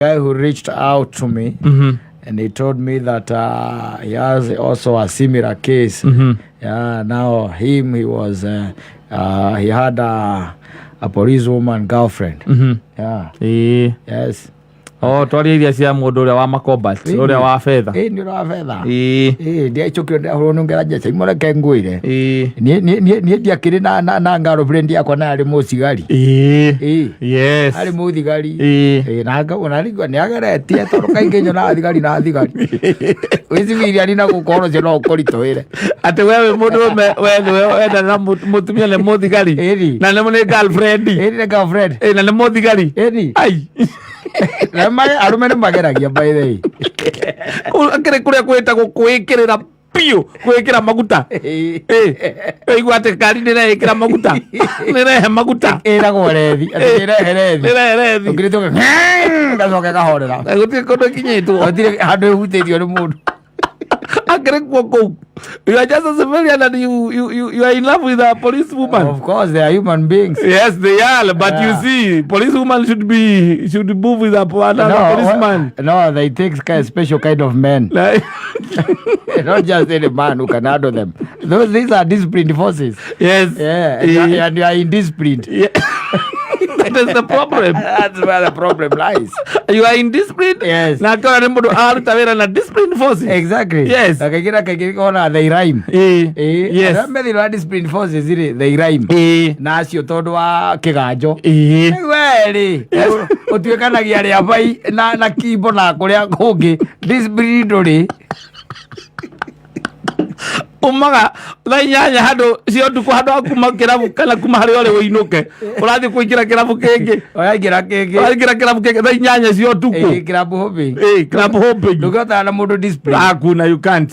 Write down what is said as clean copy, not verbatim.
Guy who reached out to me and he told me that he has also a similar case. Yeah, now him, he was he had a policewoman girlfriend. Yeah. Yes. O twaria iria cia mũndũ ũrĩa wa makombat, ũrĩa wa betha. Ĩ, nĩ ũrĩa wa betha. Ĩĩ. Ĩ, ndiacokire ndahũrwo nĩ ngera njeca imũreke ngwĩre. Niĩ ndiakĩrĩ na girlfriend yakwa na arĩ mũcigari. Ĩ. Arĩ mũthigari. Ĩ, na ngabona nĩ ageretie tondũ kaingĩ nyonaga thigari na thigari wĩ civilian na gũkorwo ũcio no ũkũritũhĩre. Atĩ we wĩ mũndũ ũme, we nĩwe wendana na mũtumia nĩ mũthigari. Ĩni. Na nĩ girlfriend. Ĩni, nĩ girlfriend. Ĩ, na nĩ mũthigari. Ĩni. Ai. Na arũme nĩ mageragia, by the way. Akĩrĩ kũrĩa kwĩtagwo kwĩkĩrĩra biũ, gwĩkĩra maguta. Ĩ. Ĩ, waigua atĩ ngari nĩreĩkĩra maguta, nĩrehe maguta. Ĩragwo rethi atĩ ĩrehe rethi. Nĩrehe rethi. Ũngĩrĩtwo gacoke kahorera. Gũtirĩ kũndũ ĩkinyĩtwo. Gũtirĩ handũ ĩhutĩtio nĩ mũndũ. Akĩrĩ kuo kũu, you are just a civilian and you are in love with a police woman. Of course, they are human beings. Yes, they are, but you see, police woman should move with another policeman. No, they take kind of special kind of men. Like, not just any man who can handle them. These are disciplined forces. Yeah, and you are indisciplined. Yeah. That is the problem. That's where the problem lies. You are indisciplined. Yes. Na akiona nĩ mũndũ aruta wĩra na disciplined forces. Exactly. Yes. Na kaingĩ na kaingĩ kona they rhyme. Arĩa me thĩinĩ wa disciplined forces rĩ, they rhyme. Na acio tondũ wa kĩganjo. Rĩu we rĩ, ũtuĩkanagia rĩa bai na kimbo na kũrĩa kũngĩ discipline ndũrĩ. Umaga thaa 8 handũ cia ũtukũ, handũ ha kuma kĩrabu kana kuma harĩa ũrĩ ũinũke, ũrathiĩ kũingĩra kĩrabu kĩngĩ. Ũraingĩra kĩngĩ. Ũraingĩra kĩrabu kĩngĩ thaa 8 cia ũtukũ. Ĩ, club hopping. Ĩ, club hopping. Ndũngĩhotana na mũndũ discipline. Hakuna, you can't.